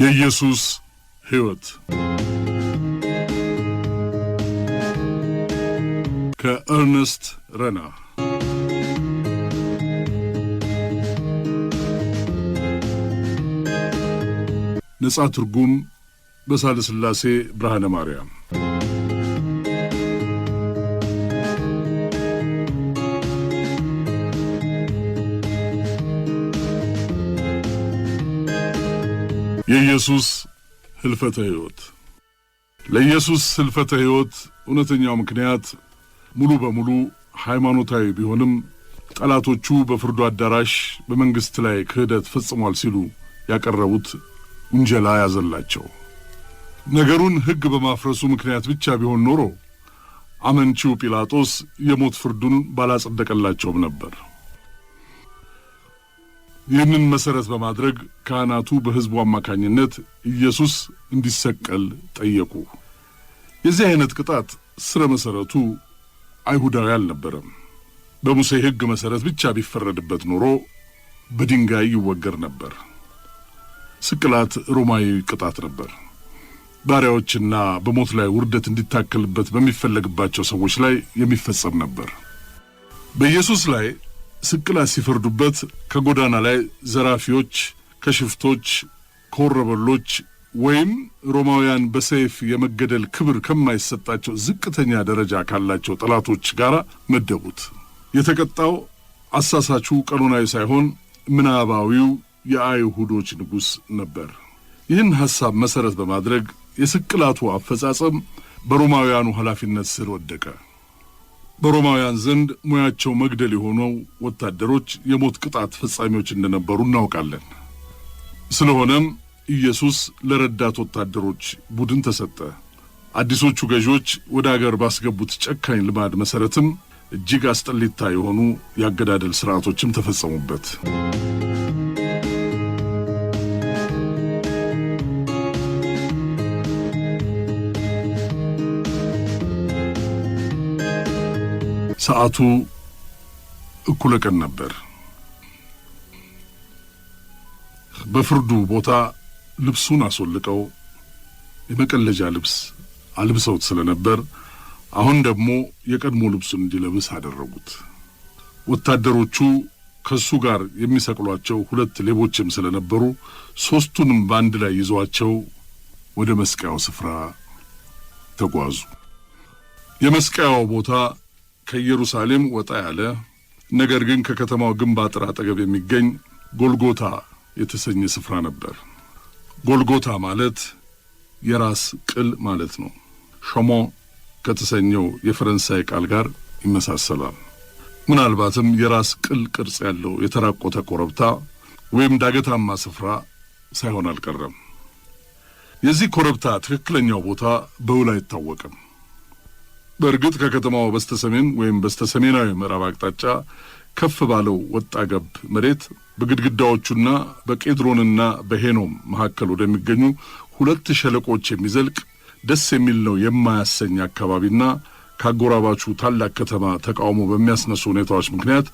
የኢየሱስ ሕይወት ከኤርነስት ረና። ነጻ ትርጉም በሳህለሥላሴ ብርሃነ ማርያም። የኢየሱስ ህልፈተ ሕይወት። ለኢየሱስ ህልፈተ ሕይወት እውነተኛው ምክንያት ሙሉ በሙሉ ሃይማኖታዊ ቢሆንም ጠላቶቹ በፍርዱ አዳራሽ በመንግሥት ላይ ክህደት ፈጽሟል ሲሉ ያቀረቡት ውንጀላ ያዘላቸው። ነገሩን ሕግ በማፍረሱ ምክንያት ብቻ ቢሆን ኖሮ አመንቺው ጲላጦስ የሞት ፍርዱን ባላጸደቀላቸውም ነበር። ይህንን መሠረት በማድረግ ካህናቱ በሕዝቡ አማካኝነት ኢየሱስ እንዲሰቀል ጠየቁ። የዚህ አይነት ቅጣት ስረ መሠረቱ አይሁዳዊ አልነበረም። በሙሴ ሕግ መሠረት ብቻ ቢፈረድበት ኖሮ በድንጋይ ይወገር ነበር። ስቅላት ሮማዊ ቅጣት ነበር። ባሪያዎችና በሞት ላይ ውርደት እንዲታከልበት በሚፈለግባቸው ሰዎች ላይ የሚፈጸም ነበር። በኢየሱስ ላይ ስቅላት ሲፈርዱበት ከጎዳና ላይ ዘራፊዎች፣ ከሽፍቶች፣ ከወረበሎች ወይም ሮማውያን በሰይፍ የመገደል ክብር ከማይሰጣቸው ዝቅተኛ ደረጃ ካላቸው ጠላቶች ጋር መደቡት። የተቀጣው አሳሳቹ ቀኖናዊ ሳይሆን ምናባዊው የአይሁዶች ንጉሥ ነበር። ይህን ሐሳብ መሠረት በማድረግ የስቅላቱ አፈጻጸም በሮማውያኑ ኃላፊነት ስር ወደቀ። በሮማውያን ዘንድ ሙያቸው መግደል የሆነው ወታደሮች የሞት ቅጣት ፈጻሚዎች እንደነበሩ እናውቃለን። ስለሆነም ኢየሱስ ለረዳት ወታደሮች ቡድን ተሰጠ። አዲሶቹ ገዢዎች ወደ አገር ባስገቡት ጨካኝ ልማድ መሠረትም እጅግ አስጠሊታ የሆኑ የአገዳደል ሥርዓቶችም ተፈጸሙበት። ሰዓቱ እኩለ ቀን ነበር። በፍርዱ ቦታ ልብሱን አስወልቀው የመቀለጃ ልብስ አልብሰውት ስለነበር አሁን ደግሞ የቀድሞ ልብሱን እንዲለብስ አደረጉት። ወታደሮቹ ከሱ ጋር የሚሰቅሏቸው ሁለት ሌቦችም ስለነበሩ ሦስቱንም በአንድ ላይ ይዘዋቸው ወደ መስቀያው ስፍራ ተጓዙ። የመስቀያው ቦታ ከኢየሩሳሌም ወጣ ያለ ነገር ግን ከከተማው ግንብ አጥር አጠገብ የሚገኝ ጎልጎታ የተሰኘ ስፍራ ነበር። ጎልጎታ ማለት የራስ ቅል ማለት ነው። ሾሞ ከተሰኘው የፈረንሳይ ቃል ጋር ይመሳሰላል። ምናልባትም የራስ ቅል ቅርጽ ያለው የተራቆተ ኮረብታ ወይም ዳገታማ ስፍራ ሳይሆን አልቀረም። የዚህ ኮረብታ ትክክለኛው ቦታ በውል አይታወቅም። በእርግጥ ከከተማው በስተሰሜን ወይም በስተሰሜናዊ ምዕራብ አቅጣጫ ከፍ ባለው ወጣ ገብ መሬት በግድግዳዎቹና በቄድሮንና በሄኖም መካከል ወደሚገኙ ሁለት ሸለቆች የሚዘልቅ ደስ የሚል ነው የማያሰኝ አካባቢና ከአጎራባቹ ታላቅ ከተማ ተቃውሞ በሚያስነሱ ሁኔታዎች ምክንያት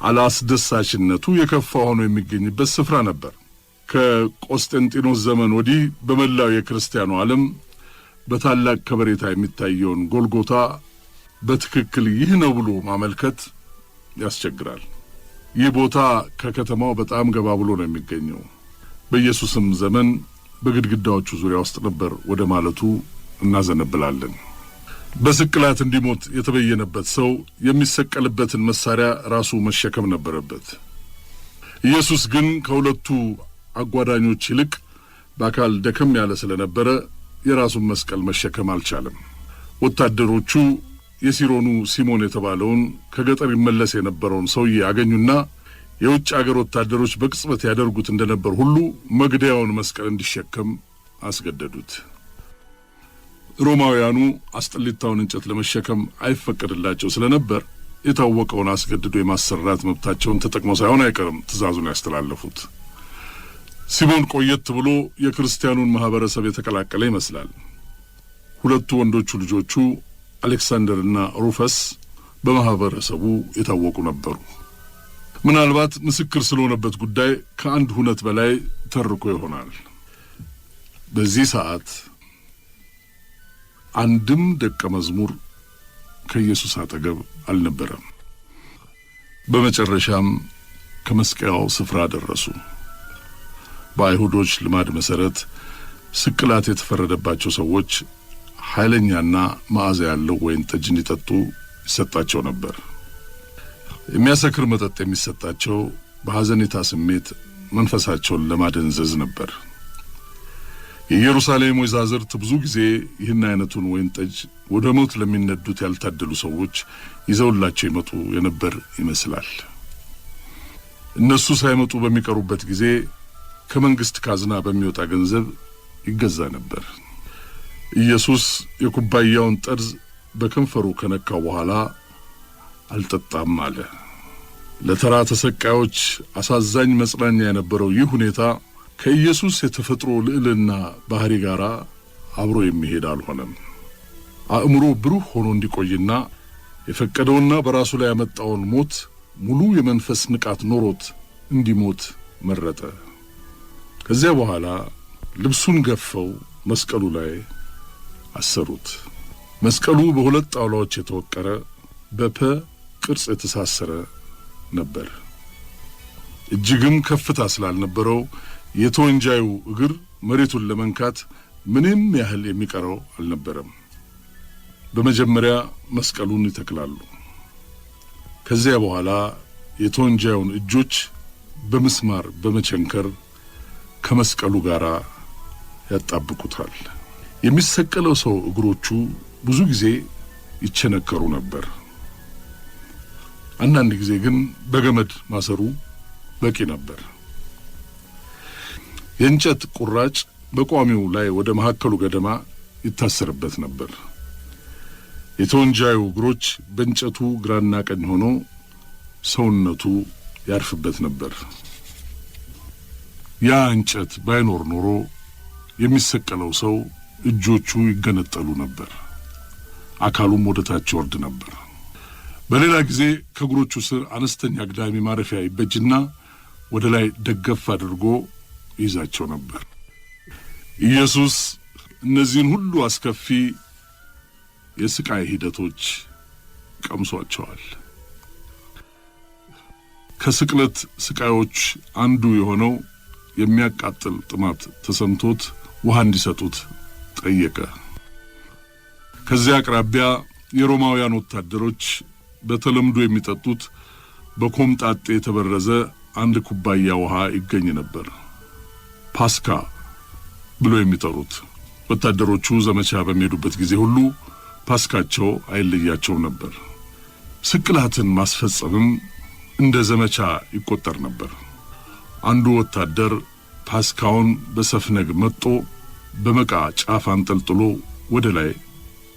አላስደሳችነቱ የከፋ ሆኖ የሚገኝበት ስፍራ ነበር። ከቆስጠንጢኖስ ዘመን ወዲህ በመላው የክርስቲያኑ ዓለም በታላቅ ከበሬታ የሚታየውን ጎልጎታ በትክክል ይህ ነው ብሎ ማመልከት ያስቸግራል። ይህ ቦታ ከከተማው በጣም ገባ ብሎ ነው የሚገኘው። በኢየሱስም ዘመን በግድግዳዎቹ ዙሪያ ውስጥ ነበር ወደ ማለቱ እናዘነብላለን። በስቅላት እንዲሞት የተበየነበት ሰው የሚሰቀልበትን መሳሪያ ራሱ መሸከም ነበረበት። ኢየሱስ ግን ከሁለቱ አጓዳኞች ይልቅ በአካል ደከም ያለ ስለነበረ የራሱን መስቀል መሸከም አልቻለም። ወታደሮቹ የሲሮኑ ሲሞን የተባለውን ከገጠር ይመለስ የነበረውን ሰውዬ አገኙና የውጭ አገር ወታደሮች በቅጽበት ያደርጉት እንደነበር ሁሉ መግደያውን መስቀል እንዲሸከም አስገደዱት። ሮማውያኑ አስጠሊታውን እንጨት ለመሸከም አይፈቀድላቸው ስለነበር የታወቀውን አስገድዶ የማሰራት መብታቸውን ተጠቅመው ሳይሆን አይቀርም ትዕዛዙን ያስተላለፉት። ሲሞን ቆየት ብሎ የክርስቲያኑን ማህበረሰብ የተቀላቀለ ይመስላል። ሁለቱ ወንዶቹ ልጆቹ አሌክሳንደርና ሩፈስ በማህበረሰቡ የታወቁ ነበሩ። ምናልባት ምስክር ስለሆነበት ጉዳይ ከአንድ ሁነት በላይ ተርኮ ይሆናል። በዚህ ሰዓት አንድም ደቀ መዝሙር ከኢየሱስ አጠገብ አልነበረም። በመጨረሻም ከመስቀያው ስፍራ ደረሱ። በአይሁዶች ልማድ መሰረት ስቅላት የተፈረደባቸው ሰዎች ኃይለኛና መዓዛ ያለው ወይን ጠጅ እንዲጠጡ ይሰጣቸው ነበር። የሚያሰክር መጠጥ የሚሰጣቸው በሐዘኔታ ስሜት መንፈሳቸውን ለማደንዘዝ ነበር። የኢየሩሳሌም ወይዛዝርት ብዙ ጊዜ ይህን አይነቱን ወይን ጠጅ ወደ ሞት ለሚነዱት ያልታደሉ ሰዎች ይዘውላቸው ይመጡ የነበር ይመስላል። እነሱ ሳይመጡ በሚቀሩበት ጊዜ ከመንግስት ካዝና በሚወጣ ገንዘብ ይገዛ ነበር። ኢየሱስ የኩባያውን ጠርዝ በከንፈሩ ከነካው በኋላ አልጠጣም አለ። ለተራ ተሰቃዮች አሳዛኝ መጽናኛ የነበረው ይህ ሁኔታ ከኢየሱስ የተፈጥሮ ልዕልና ባህሪ ጋር አብሮ የሚሄድ አልሆነም። አእምሮ ብሩህ ሆኖ እንዲቆይና የፈቀደውና በራሱ ላይ ያመጣውን ሞት ሙሉ የመንፈስ ንቃት ኖሮት እንዲሞት መረጠ። ከዚያ በኋላ ልብሱን ገፈው መስቀሉ ላይ አሰሩት። መስቀሉ በሁለት ጣውላዎች የተወቀረ በፐ ቅርጽ የተሳሰረ ነበር። እጅግም ከፍታ ስላልነበረው የተወንጃዩ እግር መሬቱን ለመንካት ምንም ያህል የሚቀረው አልነበረም። በመጀመሪያ መስቀሉን ይተክላሉ። ከዚያ በኋላ የተወንጃዩን እጆች በምስማር በመቸንከር ከመስቀሉ ጋር ያጣብቁታል። የሚሰቀለው ሰው እግሮቹ ብዙ ጊዜ ይቸነከሩ ነበር። አንዳንድ ጊዜ ግን በገመድ ማሰሩ በቂ ነበር። የእንጨት ቁራጭ በቋሚው ላይ ወደ መካከሉ ገደማ ይታሰርበት ነበር። የተወንጃዩ እግሮች በእንጨቱ ግራና ቀኝ ሆኖ ሰውነቱ ያርፍበት ነበር። ያ እንጨት ባይኖር ኖሮ የሚሰቀለው ሰው እጆቹ ይገነጠሉ ነበር፣ አካሉም ወደ ታች ይወርድ ነበር። በሌላ ጊዜ ከእግሮቹ ስር አነስተኛ አግዳሚ ማረፊያ ይበጅና ወደ ላይ ደገፍ አድርጎ ይይዛቸው ነበር። ኢየሱስ እነዚህን ሁሉ አስከፊ የስቃይ ሂደቶች ቀምሷቸዋል። ከስቅለት ስቃዮች አንዱ የሆነው የሚያቃጥል ጥማት ተሰምቶት ውሃ እንዲሰጡት ጠየቀ። ከዚያ አቅራቢያ የሮማውያን ወታደሮች በተለምዶ የሚጠጡት በኮምጣጤ የተበረዘ አንድ ኩባያ ውሃ ይገኝ ነበር። ፓስካ ብሎ የሚጠሩት ወታደሮቹ ዘመቻ በሚሄዱበት ጊዜ ሁሉ ፓስካቸው አይለያቸው ነበር። ስቅላትን ማስፈጸምም እንደ ዘመቻ ይቆጠር ነበር። አንዱ ወታደር ፓስካውን በሰፍነግ መጦ በመቃ ጫፍ አንጠልጥሎ ወደ ላይ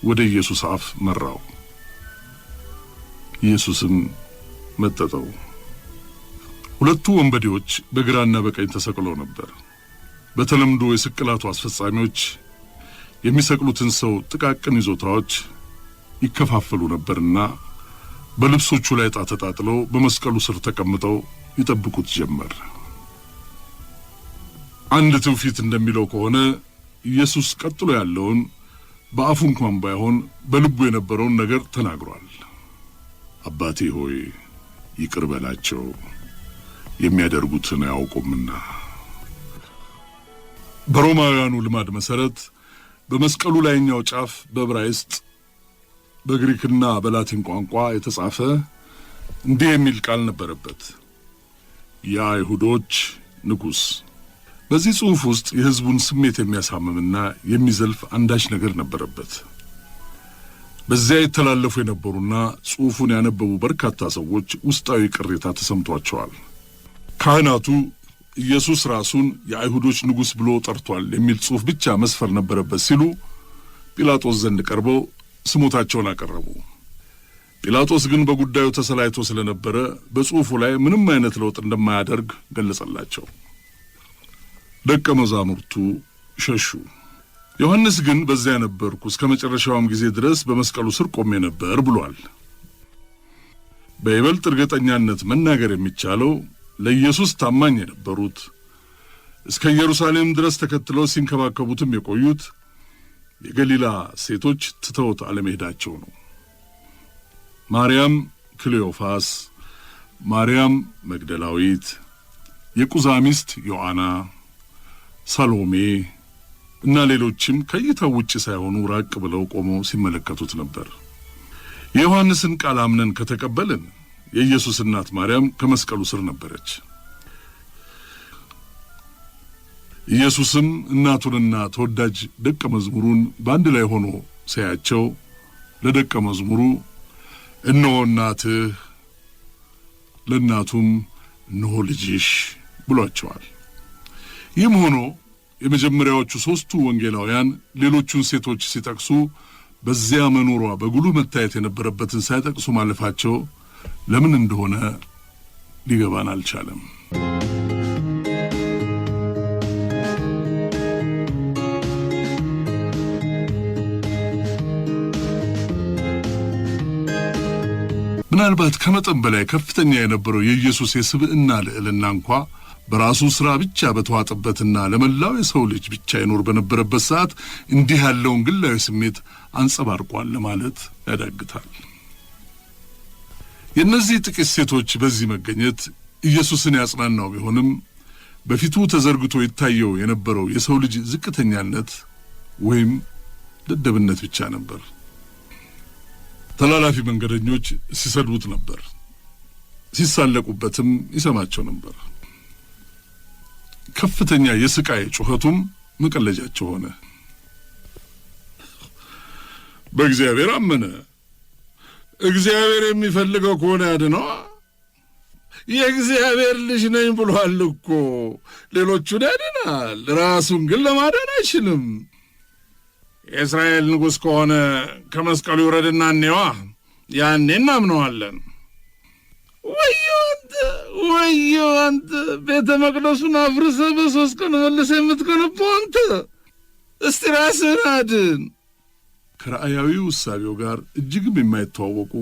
ወደ ኢየሱስ አፍ መራው። ኢየሱስም መጠጠው። ሁለቱ ወንበዴዎች በግራና በቀኝ ተሰቅለው ነበር። በተለምዶ የስቅላቱ አስፈጻሚዎች የሚሰቅሉትን ሰው ጥቃቅን ይዞታዎች ይከፋፈሉ ነበርና በልብሶቹ ላይ ዕጣ ተጣጥለው በመስቀሉ ስር ተቀምጠው ይጠብቁት ጀመር። አንድ ትውፊት እንደሚለው ከሆነ ኢየሱስ ቀጥሎ ያለውን በአፉ እንኳን ባይሆን በልቡ የነበረውን ነገር ተናግሯል። አባቴ ሆይ ይቅር በላቸው የሚያደርጉትን አያውቁምና። በሮማውያኑ ልማድ መሰረት በመስቀሉ ላይኛው ጫፍ በዕብራይስጥ በግሪክና በላቲን ቋንቋ የተጻፈ እንዲህ የሚል ቃል ነበረበት፦ የአይሁዶች ንጉሥ። በዚህ ጽሑፍ ውስጥ የሕዝቡን ስሜት የሚያሳምምና የሚዘልፍ አንዳች ነገር ነበረበት። በዚያ የተላለፉ የነበሩና ጽሑፉን ያነበቡ በርካታ ሰዎች ውስጣዊ ቅሬታ ተሰምቷቸዋል። ካህናቱ ኢየሱስ ራሱን የአይሁዶች ንጉሥ ብሎ ጠርቷል የሚል ጽሑፍ ብቻ መስፈር ነበረበት ሲሉ ጲላጦስ ዘንድ ቀርበው ስሞታቸውን አቀረቡ። ጲላጦስ ግን በጉዳዩ ተሰላይቶ ስለነበረ በጽሑፉ ላይ ምንም አይነት ለውጥ እንደማያደርግ ገለጸላቸው። ደቀ መዛሙርቱ ሸሹ። ዮሐንስ ግን በዚያ ነበርኩ፣ እስከ መጨረሻውም ጊዜ ድረስ በመስቀሉ ስር ቆሜ ነበር ብሏል። በይበልጥ እርግጠኛነት መናገር የሚቻለው ለኢየሱስ ታማኝ የነበሩት፣ እስከ ኢየሩሳሌም ድረስ ተከትለው ሲንከባከቡትም የቆዩት የገሊላ ሴቶች ትተውት አለመሄዳቸው ነው። ማርያም ክሌዮፋስ፣ ማርያም መግደላዊት፣ የቁዛ ሚስት ዮአና፣ ሰሎሜ እና ሌሎችም ከእይታው ውጭ ሳይሆኑ ራቅ ብለው ቆመው ሲመለከቱት ነበር። የዮሐንስን ቃል አምነን ከተቀበልን የኢየሱስ እናት ማርያም ከመስቀሉ ስር ነበረች። ኢየሱስም እናቱንና ተወዳጅ ደቀ መዝሙሩን በአንድ ላይ ሆኖ ሲያያቸው ለደቀ መዝሙሩ እነሆ እናትህ፣ ለእናቱም እነሆ ልጅሽ ብሏቸዋል። ይህም ሆኖ የመጀመሪያዎቹ ሦስቱ ወንጌላውያን ሌሎቹን ሴቶች ሲጠቅሱ በዚያ መኖሯ በጉልህ መታየት የነበረበትን ሳይጠቅሱ ማለፋቸው ለምን እንደሆነ ሊገባን አልቻለም። ምናልባት ከመጠን በላይ ከፍተኛ የነበረው የኢየሱስ የስብዕና ልዕልና እንኳ በራሱ ሥራ ብቻ በተዋጠበትና ለመላው የሰው ልጅ ብቻ ይኖር በነበረበት ሰዓት እንዲህ ያለውን ግላዊ ስሜት አንጸባርቋል ለማለት ያዳግታል። የእነዚህ ጥቂት ሴቶች በዚህ መገኘት ኢየሱስን ያጽናናው ቢሆንም በፊቱ ተዘርግቶ ይታየው የነበረው የሰው ልጅ ዝቅተኛነት ወይም ደደብነት ብቻ ነበር። ተላላፊ መንገደኞች ሲሰድቡት ነበር፣ ሲሳለቁበትም ይሰማቸው ነበር። ከፍተኛ የስቃይ ጩኸቱም መቀለጃቸው ሆነ። በእግዚአብሔር አመነ፣ እግዚአብሔር የሚፈልገው ከሆነ ያድነዋ፣ የእግዚአብሔር ልጅ ነኝ ብሏል እኮ። ሌሎቹን ያድናል፣ ራሱን ግን ለማዳን አይችልም። የእስራኤል ንጉሥ ከሆነ ከመስቀሉ ይውረድና እንየዋ፣ ያኔ እናምነዋለን። ወዮ አንተ፣ ወዮ አንተ፣ ቤተ መቅደሱን አፍርሰህ በ3 ቀን መልሰህ የምትገነባው አንተ፣ እስቲ ራስህን አድን። ከራእያዊ ውሳቤው ጋር እጅግም የማይተዋወቁ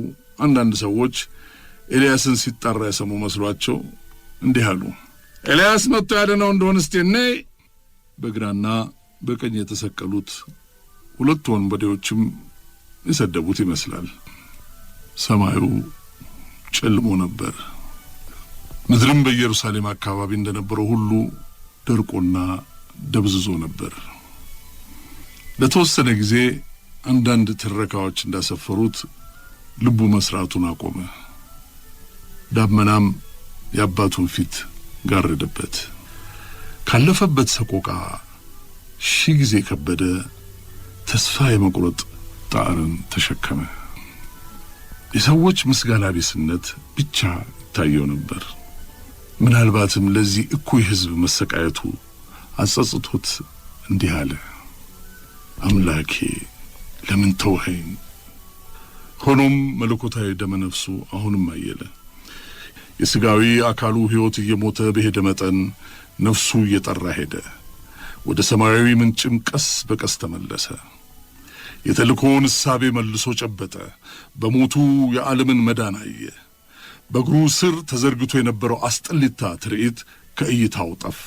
አንዳንድ ሰዎች ኤልያስን ሲጣራ የሰሙ መስሏቸው እንዲህ አሉ። ኤልያስ መጥቶ ያድነው እንደሆነ እስቲ እንይ። በግራና በቀኝ የተሰቀሉት ሁለቱ ወንበዴዎችም የሰደቡት ይመስላል። ሰማዩ ጨልሞ ነበር። ምድርም በኢየሩሳሌም አካባቢ እንደነበረው ሁሉ ደርቆና ደብዝዞ ነበር። ለተወሰነ ጊዜ አንዳንድ ትረካዎች እንዳሰፈሩት ልቡ መስራቱን አቆመ። ዳመናም የአባቱን ፊት ጋረደበት። ካለፈበት ሰቆቃ ሺህ ጊዜ ከበደ ተስፋ የመቁረጥ ጣርን ተሸከመ። የሰዎች ምስጋና ቢስነት ብቻ ይታየው ነበር። ምናልባትም ለዚህ እኩይ ሕዝብ መሰቃየቱ አጸጽቶት እንዲህ አለ፣ አምላኬ ለምን ተውኸኝ? ሆኖም መለኮታዊ ደመ ነፍሱ አሁንም አየለ። የሥጋዊ አካሉ ሕይወት እየሞተ በሄደ መጠን ነፍሱ እየጠራ ሄደ። ወደ ሰማያዊ ምንጭም ቀስ በቀስ ተመለሰ። የተልእኮውን እሳቤ መልሶ ጨበጠ። በሞቱ የዓለምን መዳን አየ። በእግሩ ስር ተዘርግቶ የነበረው አስጠሊታ ትርኢት ከእይታው ጠፋ።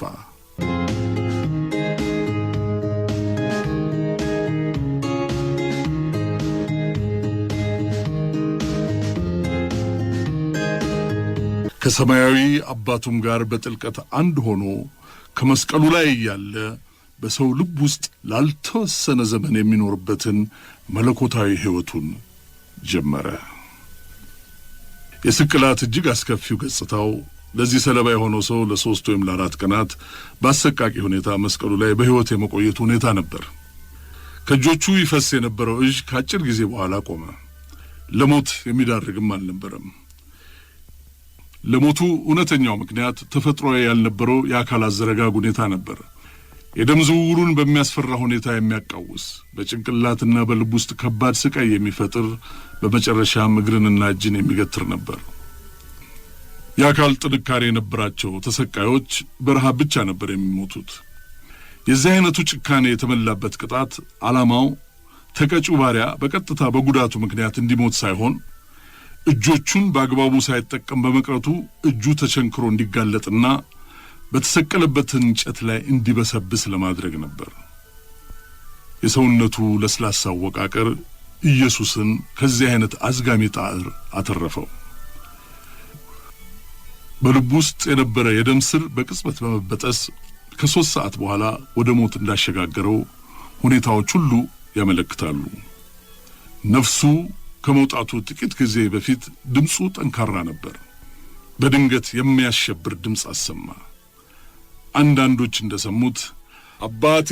ከሰማያዊ አባቱም ጋር በጥልቀት አንድ ሆኖ ከመስቀሉ ላይ እያለ በሰው ልብ ውስጥ ላልተወሰነ ዘመን የሚኖርበትን መለኮታዊ ሕይወቱን ጀመረ። የስቅላት እጅግ አስከፊው ገጽታው ለዚህ ሰለባ የሆነው ሰው ለ3 ወይም ለ4 ቀናት በአሰቃቂ ሁኔታ መስቀሉ ላይ በሕይወት የመቆየቱ ሁኔታ ነበር። ከእጆቹ ይፈስ የነበረው እጅ ከአጭር ጊዜ በኋላ ቆመ። ለሞት የሚዳርግም አልነበረም። ለሞቱ እውነተኛው ምክንያት ተፈጥሯዊ ያልነበረው የአካል አዘረጋግ ሁኔታ ነበር። የደም ዝውውሩን በሚያስፈራ ሁኔታ የሚያቃውስ፣ በጭንቅላትና በልብ ውስጥ ከባድ ስቃይ የሚፈጥር፣ በመጨረሻም እግርንና እጅን የሚገትር ነበር። የአካል ጥንካሬ የነበራቸው ተሰቃዮች በረሃብ ብቻ ነበር የሚሞቱት። የዚህ አይነቱ ጭካኔ የተመላበት ቅጣት ዓላማው ተቀጪው ባሪያ በቀጥታ በጉዳቱ ምክንያት እንዲሞት ሳይሆን እጆቹን በአግባቡ ሳይጠቀም በመቅረቱ እጁ ተቸንክሮ እንዲጋለጥና በተሰቀለበት እንጨት ላይ እንዲበሰብስ ለማድረግ ነበር። የሰውነቱ ለስላሳ አወቃቀር ኢየሱስን ከዚህ አይነት አዝጋሚ ጣዕር አተረፈው። በልቡ ውስጥ የነበረ የደም ስር በቅጽበት በመበጠስ ከ3 ሰዓት በኋላ ወደ ሞት እንዳሸጋገረው ሁኔታዎች ሁሉ ያመለክታሉ። ነፍሱ ከመውጣቱ ጥቂት ጊዜ በፊት ድምፁ ጠንካራ ነበር። በድንገት የሚያሸብር ድምፅ አሰማ። አንዳንዶች እንደሰሙት "አባቴ፣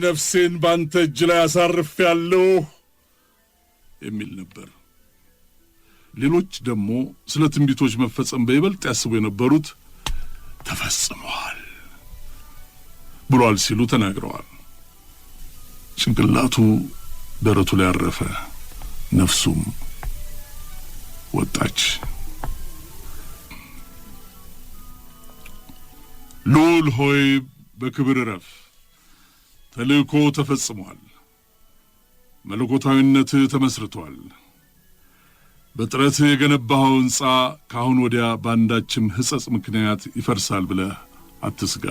ነፍሴን ባንተ እጅ ላይ አሳርፌአለሁ" የሚል ነበር። ሌሎች ደግሞ ስለ ትንቢቶች መፈጸም በይበልጥ ያስቡ የነበሩት "ተፈጽመዋል" ብሏል ሲሉ ተናግረዋል። ጭንቅላቱ ደረቱ ላይ አረፈ፣ ነፍሱም ወጣች። ልዑል ሆይ፣ በክብር እረፍ። ተልእኮ ተፈጽሟል። መለኮታዊነትህ ተመስርቷል። በጥረትህ የገነባኸው ሕንጻ ከአሁን ወዲያ በአንዳችም ሕጸጽ ምክንያት ይፈርሳል ብለህ አትስጋ።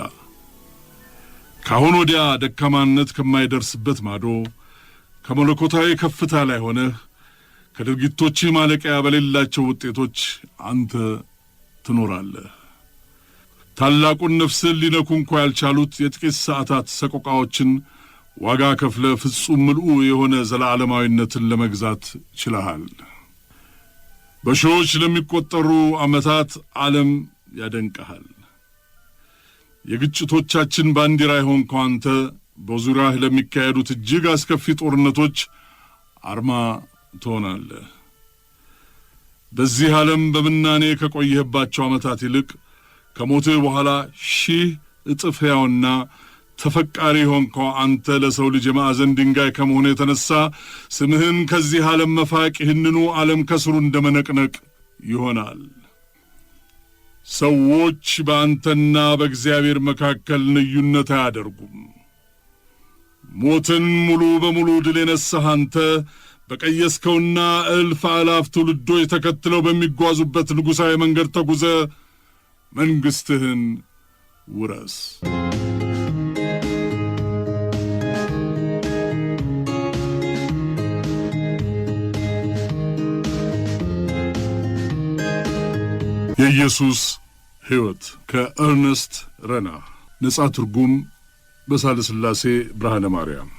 ከአሁን ወዲያ ደካማነት ከማይደርስበት ማዶ ከመለኮታዊ ከፍታ ላይ ሆነህ ከድርጊቶችህ ማለቂያ በሌላቸው ውጤቶች አንተ ትኖራለህ። ታላቁን ነፍስን ሊነኩ እንኳ ያልቻሉት የጥቂት ሰዓታት ሰቆቃዎችን ዋጋ ከፍለህ ፍጹም ምልኡ የሆነ ዘለዓለማዊነትን ለመግዛት ችለሃል። በሺዎች ለሚቆጠሩ ዓመታት ዓለም ያደንቅሃል። የግጭቶቻችን ባንዲራ የሆንከው አንተ በዙሪያህ ለሚካሄዱት እጅግ አስከፊ ጦርነቶች አርማ ትሆናለህ። በዚህ ዓለም በምናኔ ከቆየህባቸው ዓመታት ይልቅ ከሞትህ በኋላ 1000 እጥፍ ሕያውና ተፈቃሪ የሆንከው አንተ ለሰው ልጅ የማዕዘን ድንጋይ ከመሆኑ የተነሳ ስምህን ከዚህ ዓለም መፋቅ ይህንኑ ዓለም ከስሩ እንደ መነቅነቅ ይሆናል። ሰዎች በአንተና በእግዚአብሔር መካከል ልዩነት አያደርጉም። ሞትን ሙሉ በሙሉ ድል የነሳህ አንተ በቀየስከውና እልፍ አእላፍ ትውልዶች ተከትለው በሚጓዙበት ንጉሣዊ መንገድ ተጉዘህ መንግሥትህን ውረስ። የኢየሱስ ሕይወት ከኤርነስት ረና፣ ነጻ ትርጉም በሳህለሥላሴ ብርሃነ ማርያም።